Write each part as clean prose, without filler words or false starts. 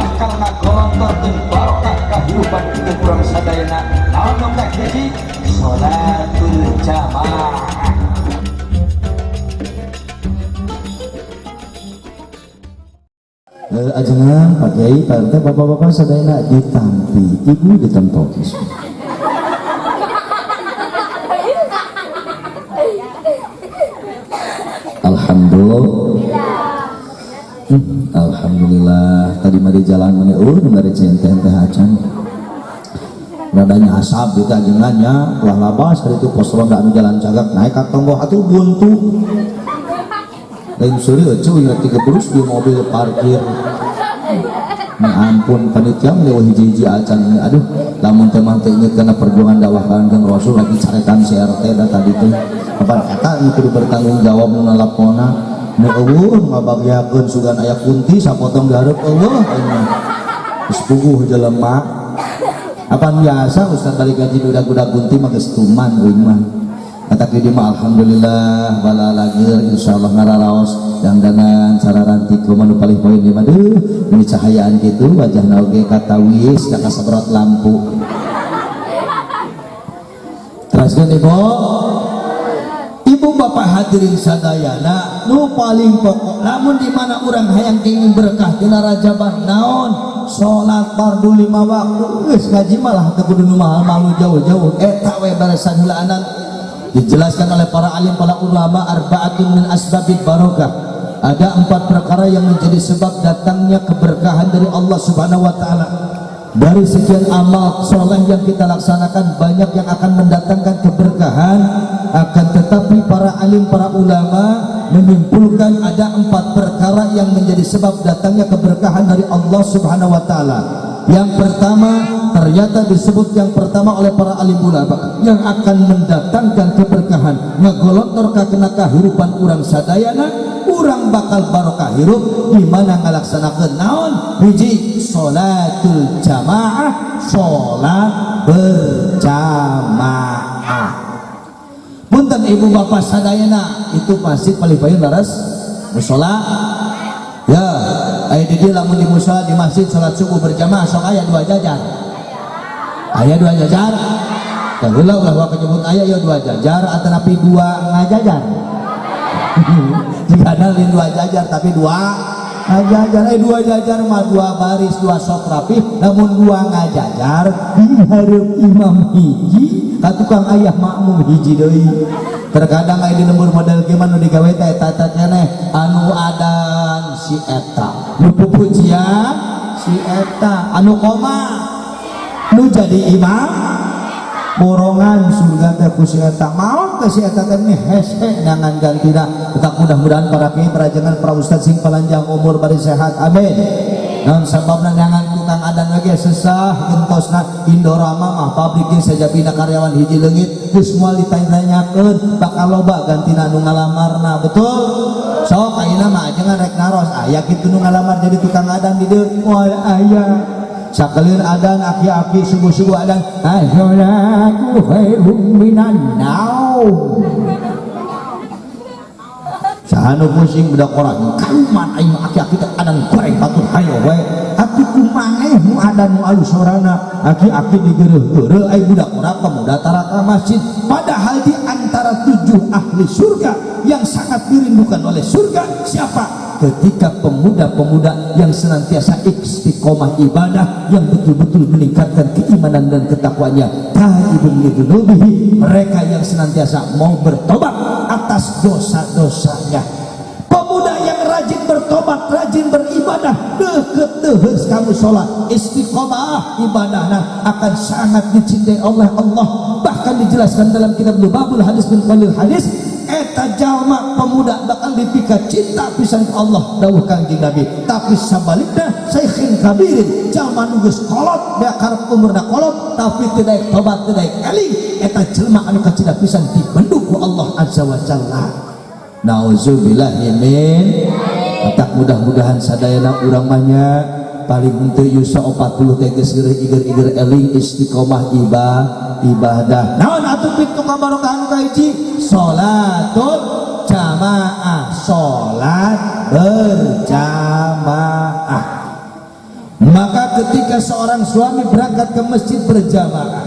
Bakal ngagolontorkeun barokah kahirupan kita urang sadayana. Naon nu kahiji? Salatul jamaah. Ajengan Pak Kiai, Pak RT, bapak-bapak sadayana ditampi, ibu ditemtoki. Alhamdulillah. Alhamdulillah. Tadi mah di jalan mana nu ngarecen teh teh acan. Radanya asap di ajengannya, ulah labas hari itu pos ronda anu jalan cagak naik ka tonggoh atuh buntu. Lain suri eueuh rek tiga di mobil parkir. Ya ampun panitia mah hiji-hiji acan, aduh lamun teh mah teh inget kana perjuangan dakwah Kangjeng Rasul lagi carekan si RT da tadi teh. Apa eta nu kudu bertanggung jawab nu nalapona nu eueuh ngabagiakeun sugan aya kunti sapotong di hareup eueuh aing. Geus puguh jelema. Apaan biasa ustaz balik gaji budak-budak kunti mah geus tuman euy mah. Kata di mah alhamdulillah bala lageur insyaallah ngararaos dangdangan sararantik kumaha nu palih poin ieu mah deuh ini cahayaan kitu wajahna oge katawis ka kasebrot lampu. Teraskeun ibu. Ibu bapak hadirin sadayana nu paling pokok lamun di mana urang hayang kenging berkah dina rajaban naon salat fardu 5 waktu geus ngaji malah teu kudu nu mahal-mahal jauh-jauh eta we barasan heulaanan. Dijelaskan oleh para alim, para ulama, arba'atun min asbabil barokah. Ada 4 perkara yang menjadi sebab datangnya keberkahan dari Allah Subhanahu wa taala. Dari sekian amal soleh yang kita laksanakan banyak yang akan mendatangkan keberkahan, akan tetapi para alim, para ulama menyimpulkan ada 4 perkara yang menjadi sebab datangnya keberkahan dari Allah Subhanahu wa taala. Yang pertama, ternyata disebut yang pertama oleh para alim ulama yang akan mendatangkan keberkahan, ngagolontor ka kena kahirupan urang sadayana, urang bakal barokah hirup di mana ngalaksanakeun naon? Hiji, salatul jamaah, salat berjamaah. Punten ibu bapak sadayana, itu masjid paling payun laras musala. Ya, aya di dieu lamun di musala di masjid salat subuh berjamaah sok aya 2 jajar. Aya 2 jajar. Tah heula ulah wae nyebut aya ya 2 jajar atanapi 2 ngajajar. Jika ada lain 2 jajar tapi 2 ngajajar. 2 jajar mah 2 baris 2 sok rapih, namun 2 ngajajar di hareup imam hiji ka tukang ayah makmum hiji deui. Terkadang aya di lembur model kieu mah nu digawe teh eta eta keneh anu adan si eta, nu pupujian si eta, anu koma nu jadi imam borongan surga teh ku si eta, maot teh si eta teh nih hese nangan gantina. Tetap mudah-mudahan para kiai, para jenengan, para ustaz sing palanjang umur bari sehat, amin. Naon sababna nangan tukang adan lagi sesah gentosna Indorama mah pabrik jeung sajabina karyawan hiji leungit geus moal ditanya-tanyakeun bakal loba gantina nu ngalamarna, betul? Sok ayeuna mah ajengan rek naros aya kitu nu ngalamar jadi tukang adan di dieu moal aya. Sakalian adan aki-aki subuh-subuh adan as-salatu khairum minan naum. Saha nu pusing budak orang kaluman aing aki-aki teh adan goreng batur hayo we. Atuh kumaha nu adan nu alus sorana aki-aki digeureuh-geureuh aing budak orang pemuda tara ka masjid. Padahal di antara 7 ahli surga yang sangat dirindukan oleh surga siapa? Ketika pemuda-pemuda yang senantiasa istiqomah ibadah, yang betul-betul meningkatkan keimanan dan ketakwanya, taibun lidzunubihi, mereka yang senantiasa mau bertobat atas dosa-dosanya. Pemuda yang rajin bertobat, rajin beribadah, deket deheus kamu sholat, istiqomah ibadahna akan sangat dicintai oleh Allah. Bahkan dijelaskan dalam kitab Lubabul Hadis bin Qalil Hadis, eta jalma pemuda bakal dipika cinta pisan ku Allah dawuh Kangjeng Nabi. Tapi sabalikna saikhin kabirin, jalma nu geus kolot, beak karep umurna kolot tapi tidak tobat, tidak eling, eta jelma anu kacida pisan dibendung ku Allah Azza wa Jalla. Nauzubillahi min. Tak mudah-mudahan sadayana urang mah nya paling henteu yusa 40 teh geus iger-iger eling istiqomah ibadah. Naon atuh pintu kabarokahan kahiji? Salatul jamaah, salat berjamaah. Maka ketika seorang suami berangkat ke masjid berjamaah,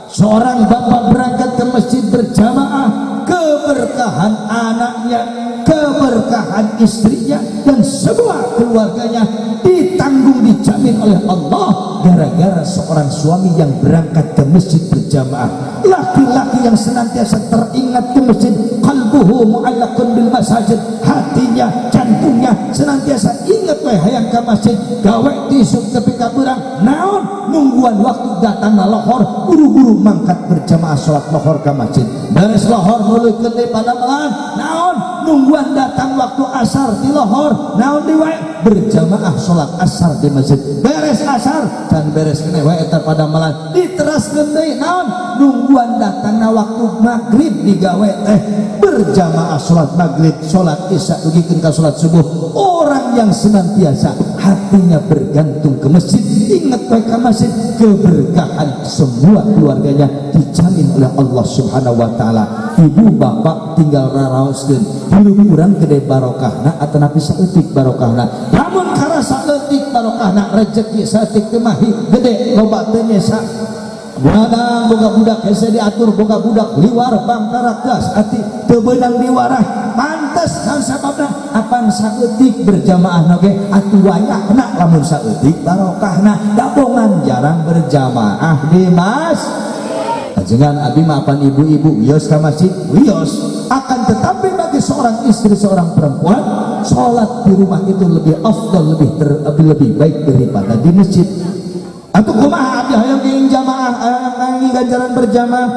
seorang bapak berangkat ke masjid berjamaah, keberkahan anaknya, keberkahan istrinya, dan semua keluarganya ditanggung, dijamin oleh Allah, gara-gara seorang suami yang berangkat ke masjid berjamaah. Laki-laki yang senantiasa teringat ke masjid, qalbuhu mu'allaqun bil masajid, hatinya, jantungnya senantiasa ingat we hayang ke masjid, gawe ti isuk tepi ka beurang, naon, nungguan waktu datang lohor, buru-buru mangkat berjamaah salat lohor ke masjid. Beres lohor nuluykeun deui padamelan, naon, nungguan datang waktu asar di lohor, naon di wae, berjamaah salat asar di masjid. Beres asar dan beres keneh wae eta padamelan, diteraskeun deui, naon, nungguan datangna waktu maghrib digawe teh berjamaah salat maghrib, salat isya, dugikeun ka salat subuh. Orang yang senantiasa hatinya bergantung ke masjid, ingat wae ka masjid, keberkahan semua keluarganya dijamin oleh Allah Subhanahu wa taala. Ibu bapak tinggal raraoskeun, hirup urang gede barokahna atanapi saeutik barokahna? Lamun karasa leutik barokahna, rezeki saeutik teu mahi gede loba teu nyesa. Wadang boga budak hese diatur, boga budak liwar bangkarak gas ati teu beunang diwarah, pantes. Naon sababna? Apan saeutik berjamaah oge atuh wayahna lamun saeutik barokahna, dabongan jarang berjamaah di mas. Ajengan abi mah apan ibu-ibu wios ka masjid wios, akan tetapi bagi seorang istri, seorang perempuan, sholat di rumah itu lebih afdal, lebih ter, lebih, lebih baik daripada di masjid. Atau kumaha, abdi hayang ingin jamaah, hayang ingin ganjaran berjamaah?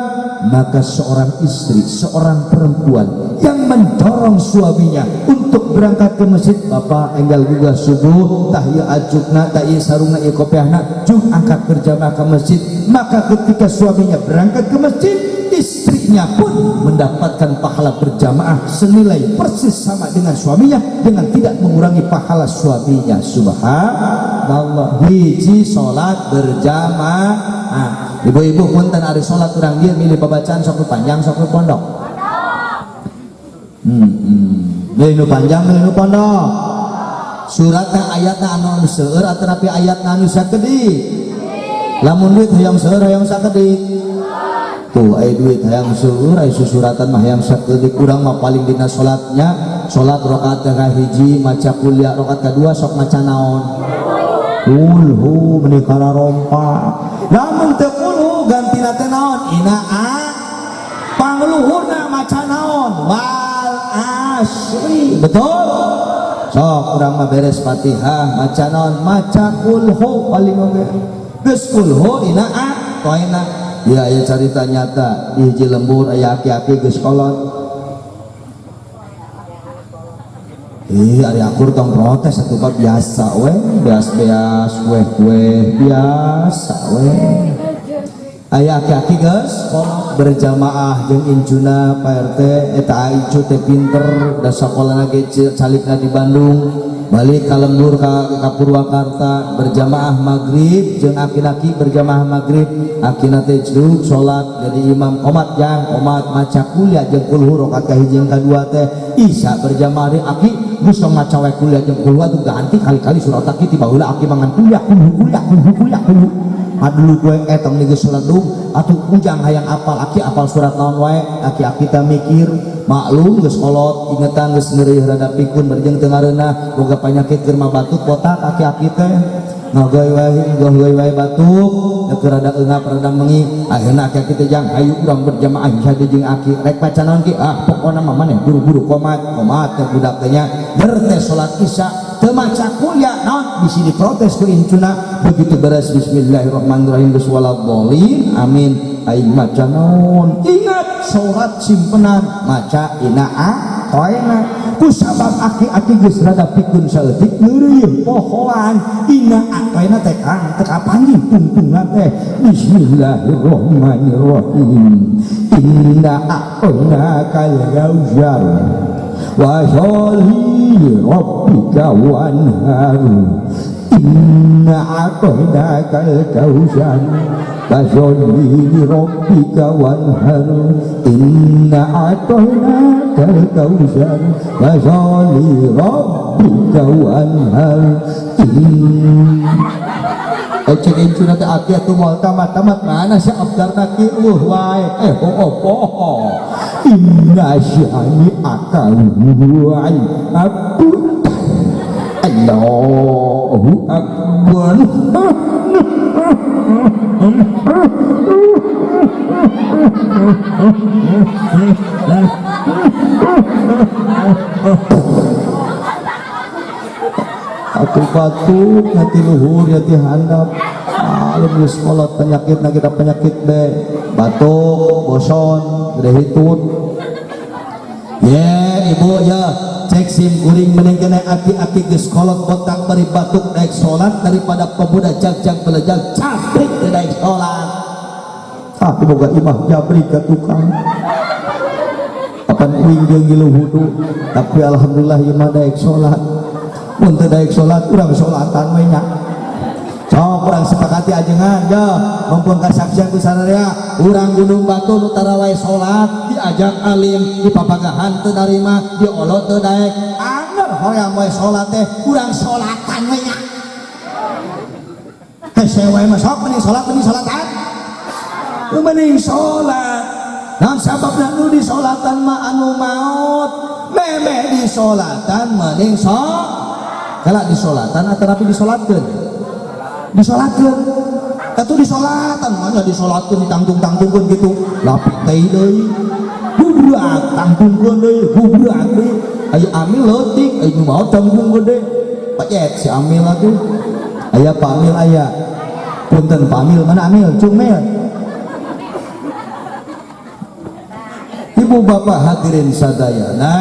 Maka seorang istri, seorang perempuan yang mendorong suaminya untuk berangkat ke masjid, "Bapak, enggal gugah subuh, tah ieu acukna, tah ieu sarungna, ieu kopiahna, jung angkat berjamaah ke masjid." Maka ketika suaminya berangkat ke masjid, istrinya pun mendapatkan pahala berjamaah senilai persis sama dengan suaminya dengan tidak mengurangi pahala suaminya. Subhanallah. Hiji, salat berjamaah. Ibu-ibu, punten, ari salat urang dieu milih babacaan sok nu panjang, sok nu pondok? Milih nu panjang, milih nu pondok? Suratna, ayatna anu seueur atanapi ayatna anu sakedik? Lamun duit hayang seueur, hayang sakedik? Tuh, aya duit hayang seueur, aya susuratan mah hayang sakedik. Urang mah paling dina salatnya, salat rakaat kahiji maca kuliah, rakaat kadua sok maca naon? Kulhu, meni rompa. Lamun teu kulhu, gantina teh naon? Ina a pangluhurna maca naon? Wal asri, betul? Sok urang mah beres Fatihah maca naon? Maca kulhu paling oge. Geus kulhu, ina a toena. Ya, aya carita nyata di hiji lembur, aya aki-aki geus kolot. Ih, ari akur tong protes atuh, Pak, biasa we, beas-beas, kue-kue biasa we. Aya aki-aki geus kolot berjamaah jeung incuna, Pak RT, eta incu teh pinter da sakolana ge calikna di Bandung, balik ka lembur ka Purwakarta, berjamaah maghrib jeung aki-aki. Berjamaah maghrib, akina teh ceduk salat jadi imam, komat jang komat, maca kuliah jeung kulhu rakaat kahiji jeung kadua teh. Isya berjamaah deui, aki geus tong maca we kuliah jeung kulhu atuh, ganti kali-kali surat aki, ti baheula aki mangan kuliah kulhu, kuliah kulhu, kuliah kulhu. Aduh gue etong nih geus salat dum atuh, ujang hayang apal, aki apal surat naon wae? Aki-aki teh mikir, maklum geus kolot, ingetan geus ngeri, rada pikun berjeng teu ngareunah, boga panyakit keur mah batuk botak. Aki-aki teh ngagoy wae, goy wae, batuk keur rada eungap, rada mengi. Akhirna aki-aki teh, "Jang, hayu urang berjamaah isya jeung aki." "Rek maca naon, Ki?" "Ah, pokona mah maneh buru-buru komat." Komat teh budak teh nya, ger teh salat isya teu maca kuliah naon, bisi diprotes ku incuna. Begitu beres bismillahirrahmanirrahim, geus waladhdallin amin, aing maca naon? Ingat surat simpenan, maca ina a toena. Ku sabab aki-aki geus rada pikun saeutik, ngeureuyeuh pohoan ina atoena teh, Kang, teu kapanggih tungtungan teh. Bismillahirrahmanirrahim, inna a'tainakal kautsar wa sholli li rabbika wanhar, inna a'tainakal kautsar fasholli li rabbika wanhar, inna a'tainakal kautsar fasholli rabbika wanhar. Cek incuna teh aki atuh moal tamat-tamat mana si abdarna ki eueuh wae. Oh. Inna syani akal huwal abu. Allahu akbar. Atuh batuk nyati luhur nyati handap alum geus kolot penyakit na kita penyakit be batuk boson gede hitut ye ibu ya cek sim kuring mending kena aki-aki geus kolot botak bari batuk daek salat daripada pemuda jag-jag belejag cabrik teu daek salat. Ah diboga imah jabrik ka tukang apan uing jeung ngilu wudu tapi alhamdulillah ieu mah daek salat. Mun teu daek salat urang salatan we nya. Sok urang sepakati ajengan ya mumpung kasaksian ku sararea urang Gunung Batu nu tara wae salat diajak alim dipapagahan teu narima diolot teu daek anger hoyong wae salat teh urang salatan we nya. Hese wae mah sok mending salat mending salatan. Mending salat. Naon sababna nu disolatan mah anu maot memeh disolatan mending sok kala disolatan atau rapi disolatkeun disolatkeun atuh disolatan mah disolatkeun ditangtung-tangtungkeun gitu lapik teh deui gubrak tangtungkeun deui gubrak deui aya amil leutik aya nu maot tanggung gede pacet si amil atuh aya pamil aya punten pamil mana amil cumel. Ibu bapak hadirin sadayana,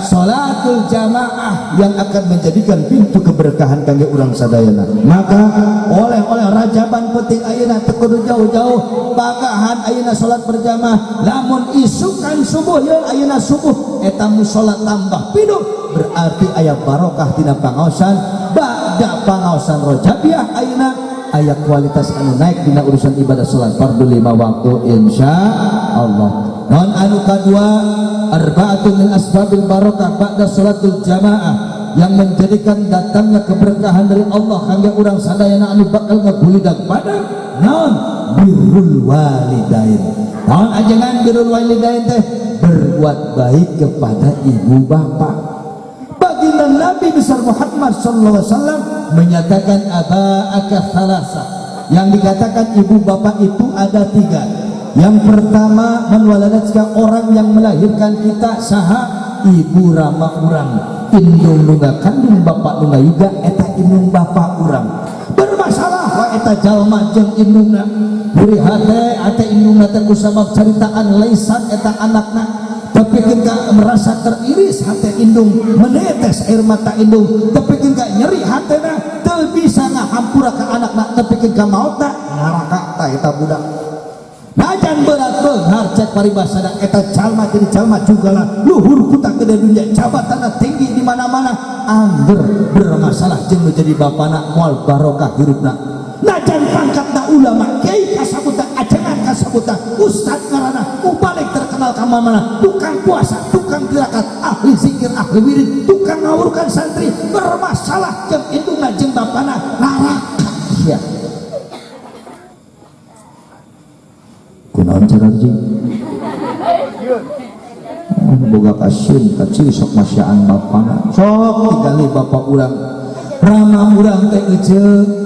salatul jamaah yang akan menjadikan pintu keberkahan kangge urang sadayana. Maka oleh-oleh rajaban penting ayeuna teu kudu jauh-jauh bagahan ayeuna salat berjamaah lamun isukan subuh ye ayeuna subuh eta musala tambah piduh berarti aya barokah tina pangaosan ba'da pangaosan rojabiah ayeuna aya kualitas anu naik dina urusan ibadah salat fardu 5 waktu insyaallah. Non anu kadua arba'atun min asbabil barakah ba'da salatul jamaah yang menjadikan datangnya keberkahan dari Allah kangge urang sadayana anu bakal ngagulidag badan naon birrul walidain. Naon ajengan birrul walidain teh berbuat baik kepada ibu bapak. Baginda Nabi besar Muhammad sallallahu alaihi wasallam menyatakan abaaka thalasa, yang dikatakan ibu bapak itu ada 3. Yang pertama man waladatka, orang yang melahirkan kita saha ibu rama urang indung nu kandung bapak nu juga eta indung bapak urang bermasalah wa eta jalma jeung indungna buri hate ate indungna teh kusabab caritaan laisan eta anakna tepikeun ka merasa teriris hate indung menetes air mata indung tepikeun ka nyeri hatena teu bisa ngahampura ka anakna tepikeun ka maotna neraka ta eta budak. Najan berat beunghar cek paribasana eta jalma jadi jalma jugalah luhur kuta gede dunia jabatanna tinggi di mana-mana angger bermasalah jeung nu jadi bapana moal barokah hirupna. Najan pangkatna ulama kiai kasabutan ajengan kasabutan ustad ngaranna mubalik terkenal ka mana-mana tukang puasa tukang tirakat ahli zikir ahli wirid tukang ngawurkan santri bermasalah jeung indungna jeung bapana neraka sia. Kunaon cara jing boga kasin kacil sok masyaan bapana sok tinggali bapak urang rama urang teh ece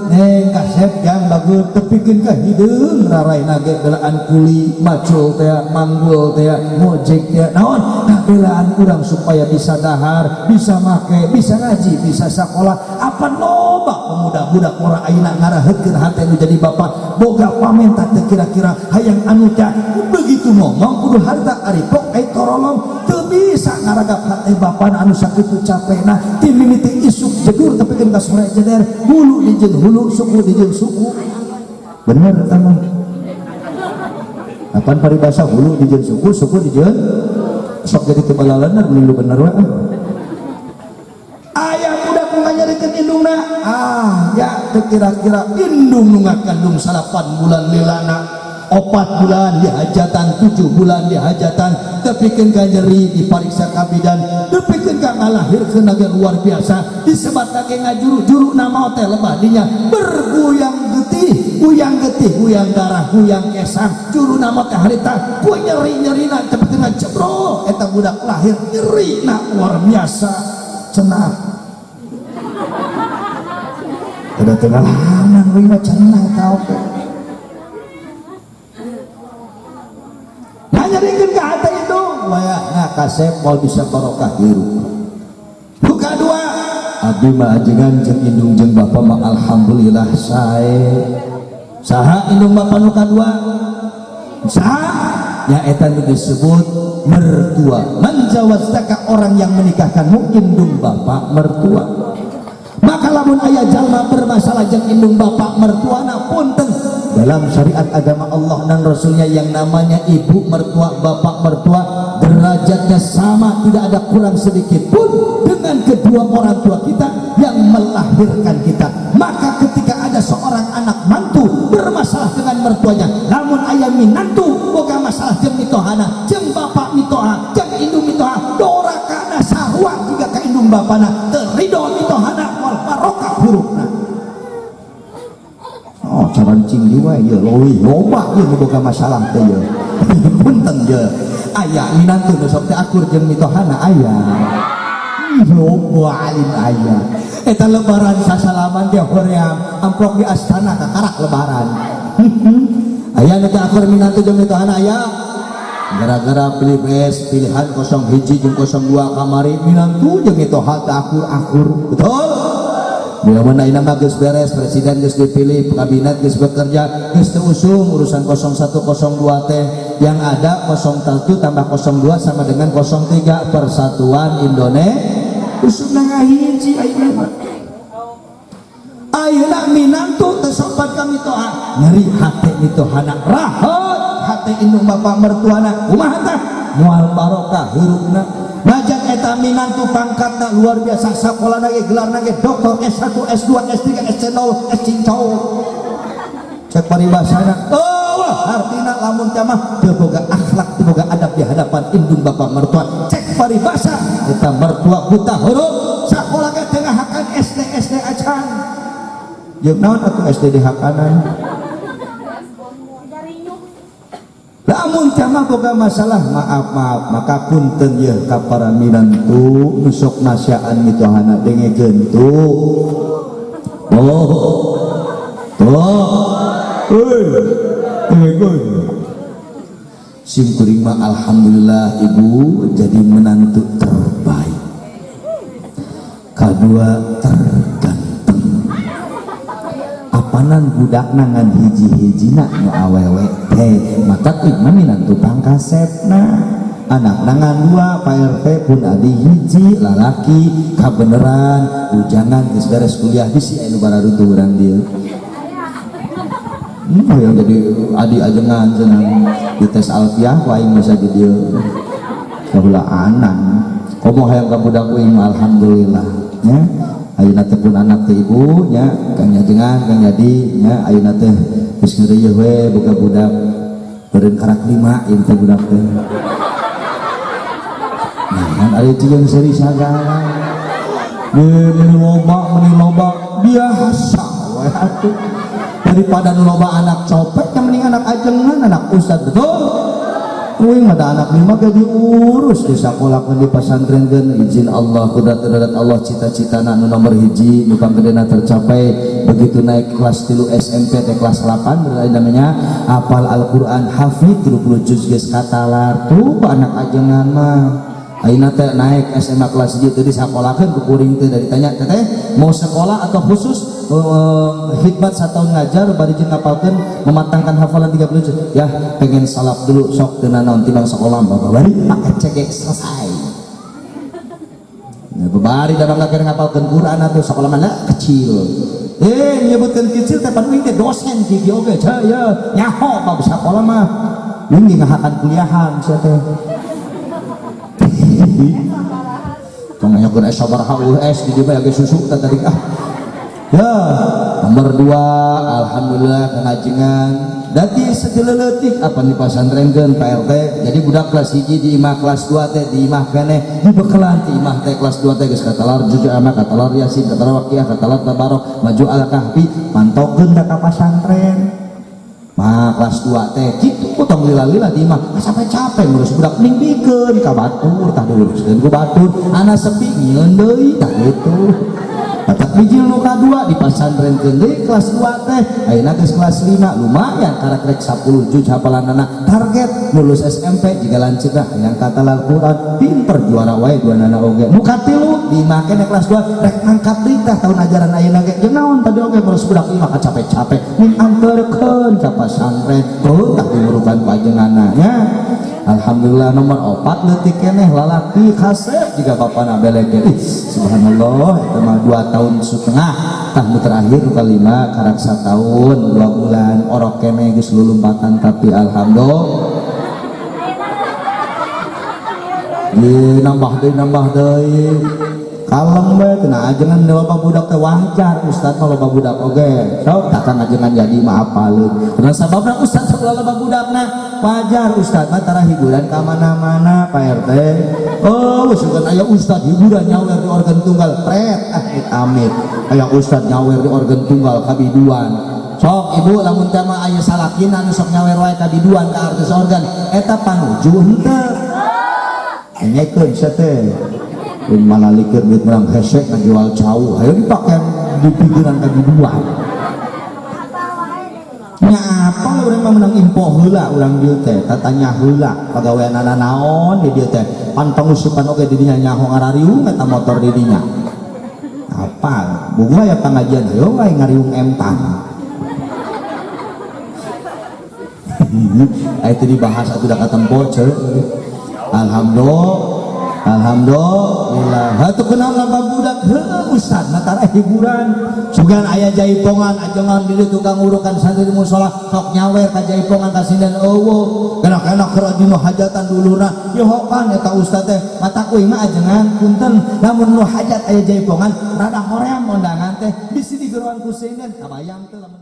neng kasep jang bagus tepikeun ka hideung raraina ge belaan kuli macul teh manggul teh ngojek teh naon belaan urang supaya bisa dahar bisa make bisa ngaji bisa sakola apa loba pemuda-muda ora ayeuna ngaraheutkeun hate nu jadi bapak boga pamenta teh kira-kira hayang anu teh begitu ngomong kudu harta ari pok ai torolong teu bisa ngaragap hate bapana anu sakitu capena ti mimiti isuk jedur tepikeun ka sore jeder hulu dijeun hulu suku dijeun suku bener eta mah apan paribasa hulu dijeun suku suku dijeun sok jadi teu balalener mending bener we. Aya budak nu nganyerikeun indungna ah ya teu kira-kira indung nu ngakandung 8 bulan lilana 4 bulan di hajatan 7 bulan di hajatan tepikeun ka nyeri dipariksa ka bidan tepikeun ka ngalahirkeun ge luar biasa disebat ge ngajuru-juru nama teh lebah dinya bergoyang getih getih huyang darah huyang kesang juruna mah teh harita ku nyeri-nyerina teh tengah jebro eta budak lahir nyerina luar biasa cenah udah tengah lama we mah cenah eta oge nah nyerikeun ka hate indung wayahna kasep moal bisa barokah hirup. Buka dua abdi mah ajengan jeung indung jeung bapa mah alhamdulillah sae. Saha indung bapa nu kadua? Saha? Ya eta nu disebut mertua. Manjawaztaka orang yang menikahkanmu indung bapak mertua. Maka lamun aya jalma bermasalah jeung indung bapak mertuana punten dalam syariat agama Allah dan Rasulnya yang namanya ibu mertua bapak mertua derajatnya sama, tidak ada kurang sedikit pun dengan kedua orang tua kita yang melahirkan kita. Maka ketika ada seorang anak mantu bermasalah dengan mertuanya, lamun aya minantu boga masalah jeung mitohana, jeung bapak mitoha, jeung indung mitoha, dorakana sarua juga ka indung bapana, teu ridho mitohana wal barokah hirupna. Oh, carancing deui wae ieu leuwih loba ieu nu boga masalah teh ieu. Punten ieu. Aya minantu nu sok teh akur jeung mitohana aya. Loba alim aya. Eta lebaran sasalaman teh hoream amplok di astana kakarak lebaran. Aya nu teh akur minantu jeung mitohana aya. Gara-gara pilpres pilihan 01 jeung 02 kamari minantu jeung mitoha teh akur-akur. Betul? Bila mana ini mah geus beres, presiden geus dipilih, kabinet geus bekerja, geus teu usum urusan 01 02 teh. Yang ada 01 tambah 02 sama dengan 03 Persatuan Indonesia. Usum ngahiji ayeuna mah. Ayeuna minantu teu sopan ka mitoha, nyeri hate mitohana, rahat hate indung bapak mertuana. Kumaha tah? Moal barokah hirupna. Najan eta minantu pangkatna luar biasa, sakolana ge gelarna ge doktor S1 S2 S3 SC0 S cincau. Cek paribasana, oh artina lamun teh mah teu boga akhlak, teu boga adab di hadapan indung bapak mertua. Cek paribasa eta mertua buta huruf, sakola ge teu ngahakan SD SD acan. Jeung naon atuh SD dihakanan? Lamun teh mah boga masalah, maaf maaf, maka punten yeuh ka para minantu nu sok masyaan mitohana dengekeun tuh. Oh. Oh. Euy. Dengekeun. Sim kuring mah alhamdulillah ibu jadi menantu terbaik. Kadua terganteng. Apanan budakna ngan hiji-hijina nu awewe teh maka mah minantu pangkasepna. Anakna ngan dua, Pak RT pun adi hiji lalaki kabeneran bujangan geus beres kuliah bisi aya nu bararuntuh urang dieu. Yang jadi adi ajengan cenah dites alfiah ku aing bisa di dieu. Kahulaanan. Komo hayang ka budak uing mah alhamdulillah nya. Ayeuna teh pun anak teh ibu nya, Kang Ajengan, Kang Yadi nya, ayeuna teh geus ngeureuyeuh we boga budak beureun karak 5 ieu teh budak teh. Nah, kan aya jeung seuri sagala. Meuni loba, meuni loba biasa we atuh. Daripada nu loba anak copet yang mending anak ajengan, anak ustad, betul? Uing mah da anak 5 ge diurus di sakolahkeun di pasantrenkeun, izin Allah, kudrat-kudrat Allah, cita-citana nu nomor hiji nu panggedena tercapai. Begitu naik kelas 3 SMP teh kelas 8 berarti namanya hafal Al-Qur'an, hafid 30 juz geus katalar tuh anak ajengan mah. Ayeuna teh naik SMA kelas 1 teh disakolahkeun ku kuring teh, ditanya teteh mau sekolah atau khusus khidmat satahun ngajar bari jeung ngapalkeun mematangkan hafalan 30 juz. Ya pengen salaf dulu sok teu nanaon timbang sekolah bapak bari paket cegek selesai. Nah, bari da bangga keur ngapalkeun Quran atuh sekolah mana kecil. Nyebutkeun kecil teh pan uing teh dosen kieu oge ceu ye nyaho bab sakola mah. Uing ngahakan kuliahan sia teh. Tong nanyakeun es sabaraha US di dieu mah ge susu teh tadi ah. Ya, nomor 2 alhamdulillah kengajengan. Dati segeleutik apa nih pasantrenkeun Pak RT. Jadi budak kelas 1 di imah, kelas 2 teh di imah keneh, dibekelan di imah teh kelas 2 teh geus katalar jujur ama, katalar yasin, katalar waqiah, katalar tabarok, maju al kahfi, pantokeun ka pasantren. Mah kelas 2 teh kitu tong lila-lila di imah sampai capek ngurus budak mending bikeun ka batur tah diuruskeun ku batur anak sepi nyieun deui tah kitu. Batak bijil nu kadua dipasantrenkeun deui kelas 2 teh ayeuna geus kelas 5 lumayan karek rek 10 juz hafalanana target lulus SMP jiga lanceukna hayang katal Al-Qur'an pinter juara wae duanana oge. Nu katilu di imah keneh kelas 2 rek mangkat deui tah tahun ajaran ayeuna ge jeung naon tadi oge ngurus budak imah capek-capek ming anterkeun ka pasantren tuh tah diurukan pajenganna nya. Alhamdulillah nomor 4 leutik keneh lalaki kasep jika bapana belek. Ih, subhanallah eta mah 2 tahun setengah tah nu terakhir nu kalima karak satahun 2 bulan orok keneh geus lulumpatan tapi alhamdulillah. Ye nambah deui kalem we teu ajengan loba budak teh wajar ustad mah loba budak oge sok tah kang ajengan jadi mah apaleun karena sababna ustad sok loba budakna wajar ustad mah tara hiburan ka mana-mana Pak RT. Oh sugan aya ustad hiburan nyawer di organ tunggal pret ah amit aya ustad nyawer di organ tunggal kabiduan sok ibu lamun teh mah aya salakina anu sok nyawer wae kabiduan ka artis organ eta panuju henteu enyekeun sia teh malah likir duit menang hesek ngajual cau ayo dipakai di pikiran kabiduan nya apa urang mah menang info heula urang dieu teh tatanya heula pagaweanana naon di dieu teh pan pangusupan oge di dinya nyaho ngarariung eta motor di dinya apa buku aya pangajian ayo wae ngariung emtan. Aya teu dibahas atuh da katempo ceu. Alhamdulillah alhamdulillah hatuh kenal lomba budak heuh ustad mah tara hiburan sugan aya jaipongan ajengan di tukang urukan santri di musola sok nyawer ka jaipongan ka sinden eueuh kena-kena keur dina hajatan dulurna yohokan eta ustad teh mata kuing mah ajengan punten lamun nu hajat aya jaipongan rada hoream undangan teh bisi digeroan ku sinden kabayang teh lamun.